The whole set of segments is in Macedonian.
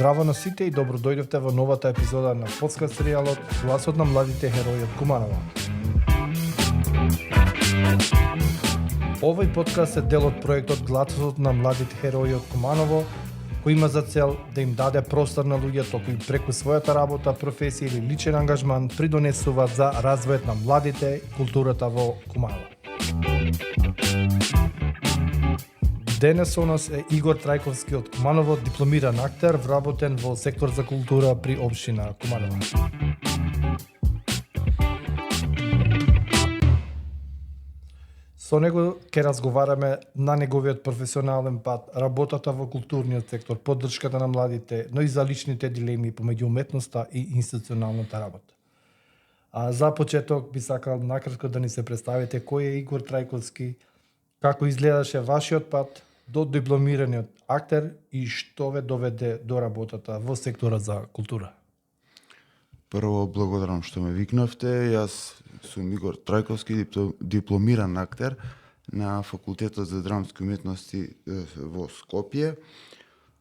Здраво на сите и добро дојдовте во новата епизода на подкаст серијалот Гласот на младите херои од Куманово. Овој подкаст е дел од проектот Гласот на младите херои од Куманово, кој има за цел да им даде простор на луѓето кои преку својата работа, професија или личен ангажман придонесуваат за развојот на младите и културата во Куманово. Денес со нас е Игор Трајковски од Куманово, дипломиран актер, вработен во сектор за култура при општина Куманово. Со него ќе разговараме на неговиот професионален пат, работата во културниот сектор, поддршката на младите, но и за личните дилеми помеѓу уметноста и институционалната работа. А за почеток би сакал накратко да ни се представите кој е Игор Трајковски, како изгледаше вашиот пат до дипломираниот актер и што ве доведе до работата во секторот за култура? Прво, благодарам што ме викнавте. Јас сум Игор Трајковски, дипломиран актер на Факултетот за драмски уметности во Скопје.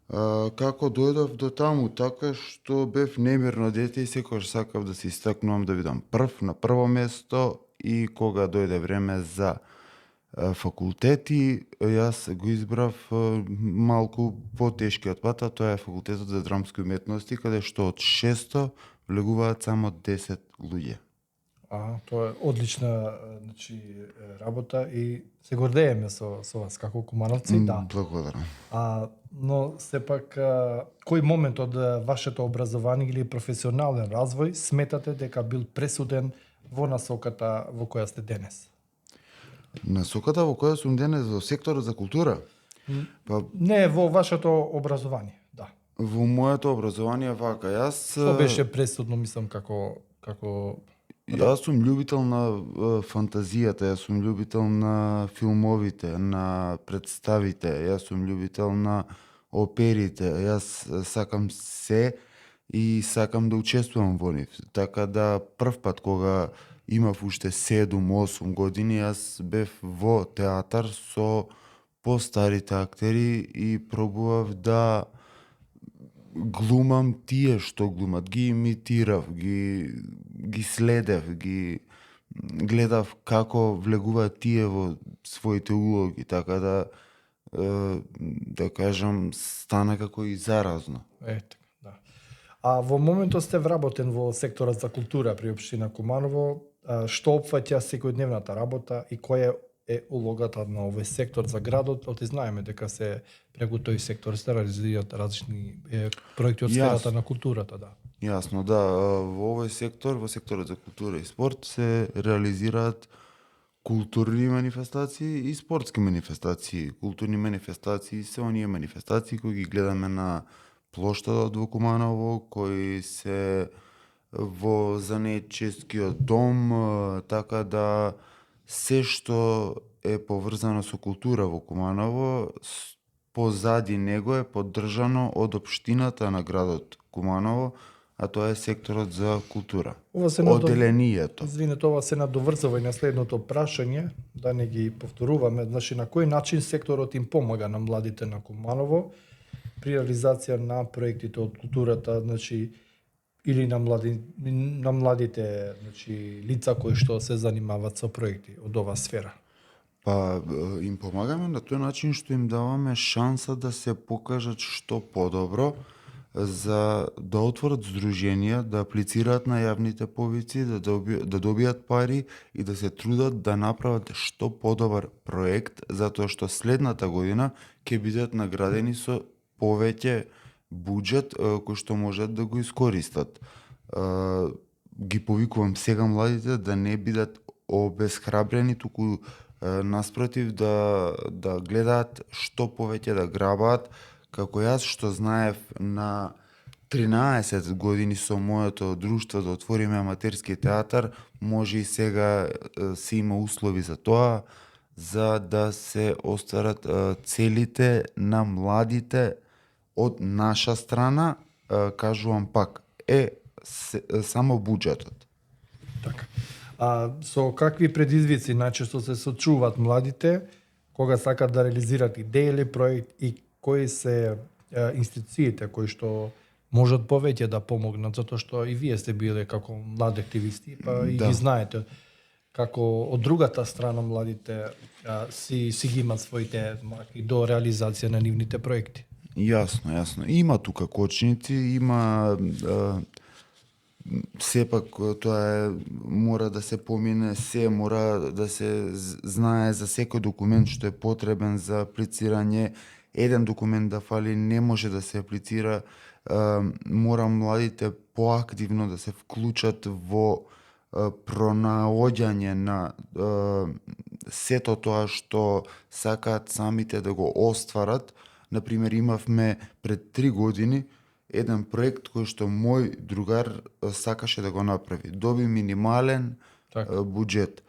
Како дојдов до таму? Така што бев немирно дете и секогаш сакав да се истакнувам, да бидам прв, на прво место, и кога дојде време за факултети, јас го избрав малку потешкиот пат, а тоа е Факултетот за драмски уметности, каде што од 600 влегуваат само 10 луѓе. Тоа е одлична работа и се гордееме со вас како кумановци, да. Благодарам. Но сепак кој момент од вашето образование или професионален развој сметате дека бил пресуден во насоката во која сте денес? Насоката во која сум денес во секторот за култура? Не, во вашето образование, да. Во моето образование вака, Што беше пресудно, мислам, како Јас сум љубител на фантазијата, јас сум љубител на филмовите, на представите, јас сум љубител на оперите, јас сакам се и сакам да учествувам во нив. Така да прв пат кога имав уште 7-8 години, јас бев во театар со постарите актери и пробував да глумам тие што глумат, ги имитирав, ги следев, ги гледав како влегуваат тие во своите улоги, така да кажам, стана како и заразно. Да. А во моментот сте вработен во секторот за култура при општина Куманово, што опфаќа секојдневната работа и која е улогата на овој сектор за градот? Оти знаеме дека се преку тој сектор се реализираат различни проекти од сферата на културата, да. Јасно, да. Во овој сектор, во секторот за култура и спорт се реализираат културни манифестации и спортски манифестации. Културни манифестации се оние манифестации кои ги гледаме на плоштадот во Куманово, кои се во Занеческиот дом, така да се што е поврзано со култура во Куманово, позади него е поддржано од општината на градот Куманово, а тоа е секторот за култура. Оделението. Извинете, ова се надоврзува и на следното прашање, да не ги повторуваме. Значи, на кој начин секторот им помага на младите на Куманово при реализација на проектите од културата, значи, или на младите лица кои што се занимаваат со проекти од оваа сфера? Им помагаме на тој начин што им даваме шанса да се покажат што подобро, за да отворат здруженија, да аплицираат на јавните повици, да добијат пари и да се трудат да направат што подобар проект, затоа што следната година ќе бидат наградени со повеќе буџет кој што можат да го искористат. Ги повикувам сега младите да не бидат обесхрабрени, туку наспротив да гледаат што повеќе да грабаат, како јас што знаев на 13 години со моето друштво да отвориме аматерски театар, може и сега се има услови за тоа, за да се остварат целите на младите од наша страна, кажувам пак, само буџетот. Така. Со какви предизвици најчесто се сочуваат младите кога сакат да реализираат идеја или проект и кои се институциите кои што можат повеќе да помогнат, затоа што и вие сте биле како млади активисти, па и Да. ги знаете како од другата страна младите си ги имат своите маки до реализација на нивните проекти. Јасно, јасно. Има тука кочници, има сепак тоа мора да се помине, се мора да се знае за секој документ што е потребен за аплицирање. Еден документ да фали не може да се аплицира. Мора младите поактивно да се вклучат во пронаоѓање на сето тоа што сакаат самите да го остварат. Например, имавме пред 3 години еден проект кој што мој другар сакаше да го направи. Доби минимален буџет.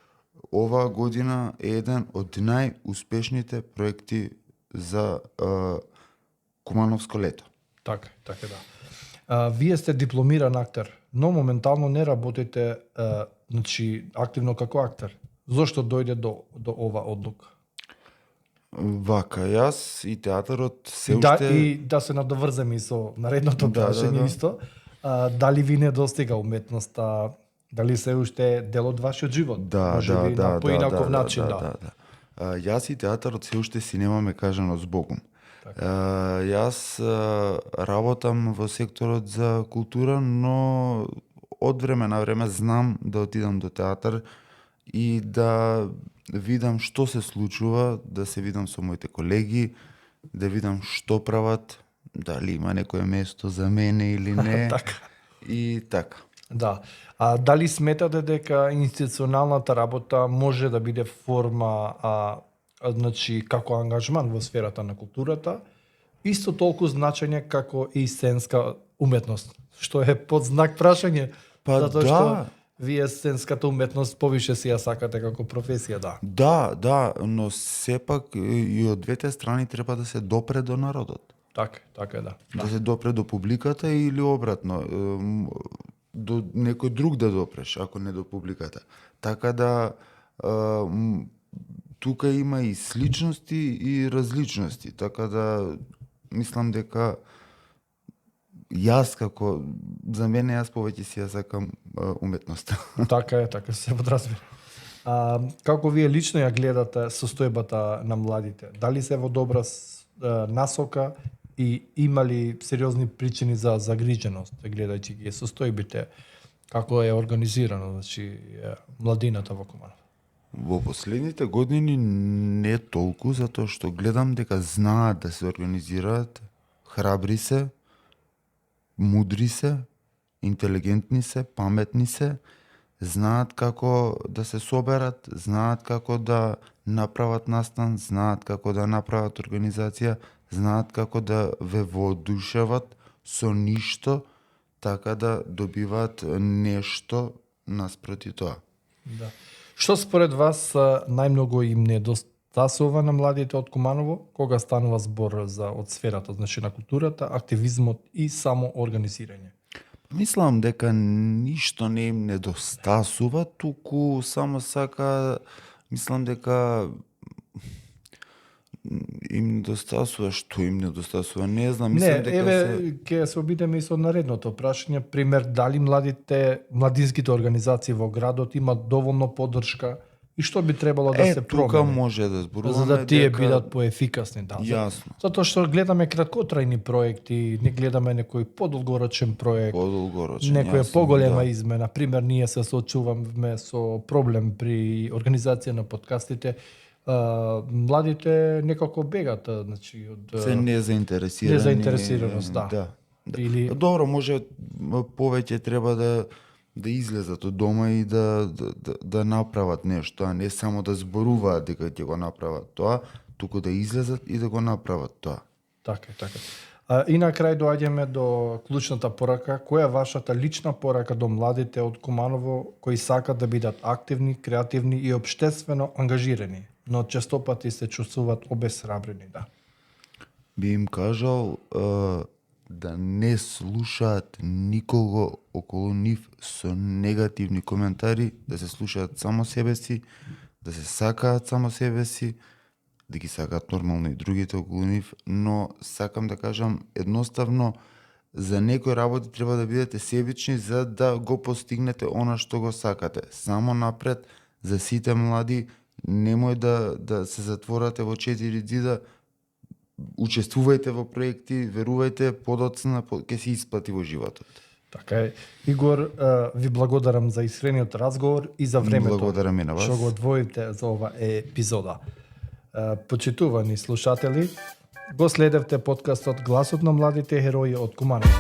Оваа година е еден од најуспешните проекти за Кумановско лето. Така да. Вие сте дипломиран актер, но моментално не работите значи активно како актер. Зошто дојде до ова одлука? Вака, јас и театарот се Да, уште... и да се надоврземе и со наредното прашање исто. Дали ви не достига уметноста? Дали се уште дел од вашиот живот? Можеби на поинаков начин, да. Јас и театарот се уште си немаме кажано збогум. Јас работам во секторот за култура, но од време на време знам да отидам до театар и да видам што се случува, да се видам со моите колеги, да видам што прават, дали има некое место за мене или не. Така. И така. Да. Дали сметате дека институционалната работа може да биде форма значи како ангажман во сферата на културата, исто толку значење како и сценска уметност, што е под знак прашање, затоа што вие сценската уметност повише си ја сакате како професија, да. Да, но сепак и од двете страни треба да се допре до народот. Така е, да. Да се допре до публиката или обратно, до некој друг да допреш, ако не до публиката. Така да тука има и сличности и различности, така да мислам дека јас за мене јас повеќе си ја сакам уметноста. Така се подразбира. Како вие лично ја гледате состојбата на младите? Дали се во добра насока и има ли сериозни причини за загриженост, гледајќи ги состојбите, како е организирано, значи младината во Куманово? Во последните години не толку, затоа што гледам дека знаат да се организираат, храбри се, мудри се, интелигентни се, паметни се, знаат како да се соберат, знаат како да направат настан, знаат како да направат организација, знаат како да ве воодушеват со ништо, така да добиваат нешто наспроти тоа. Да. Што според вас најмногу им недостасува на младите од Куманово, кога станува збор од сферата, значи на културата, активизмот и само организирање? Мислам дека ништо не им недостасува, туку само мислам дека им недостасува, што им недостасува, не знам, мислам дека ќе се обидеме и со наредното прашање, пример дали младинските организации во градот имат доволно поддршка и што би требало да се промени? Тука може да зборуваме за да тие бидат поефикасни, да. Јасно. Затоа што гледаме краткотрајни проекти, не гледаме некој подолгорочен проект, некоја поголема измена. Пример, ние се соочуваме со проблем при организација на подкастите. Младите некако бегат, значи од се незаинтересираност, да. Или добро, може повеќе треба да излезат од дома и да направат нешто, а не само да зборуваат дека ќе го направат тоа, туку да излезат и да го направат тоа. Така. И на крај доаѓаме до клучната порака. Која е вашата лична порака до младите од Куманово кои сакат да бидат активни, креативни и општествено ангажирани, но честопати се чувствуваат обесрабрени, да? Би им кажал да не слушаат никого околу нив со негативни коментари, да се слушаат само себе си, да се сакаат само себе си, да ги сакаат нормално и другите околу нив, но сакам да кажам едноставно за некои работи треба да бидете себични за да го постигнете она што го сакате. Само напред за сите млади, немој да се затворате во 4 зида, учествувајте во проекти, верувајте, подоцна ќе се исплати во животот. Така е. Игор, ви благодарам за искрениот разговор и за времето Благодарам и на вас. што го одвоите за ова епизода. Почитувани слушатели, го следевте подкастот Гласот на младите херои од Куманово.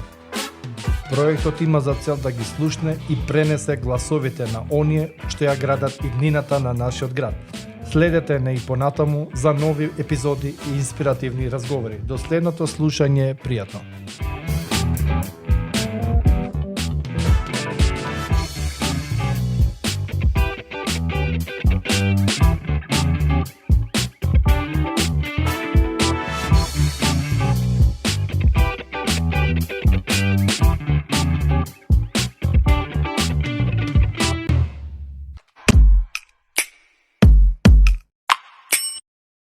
Проектот има за цел да ги слушне и пренесе гласовите на оние што ја градат иднината на нашиот град. Следете не и понатаму за нови епизоди и инспиративни разговори. До следното слушање, пријатно.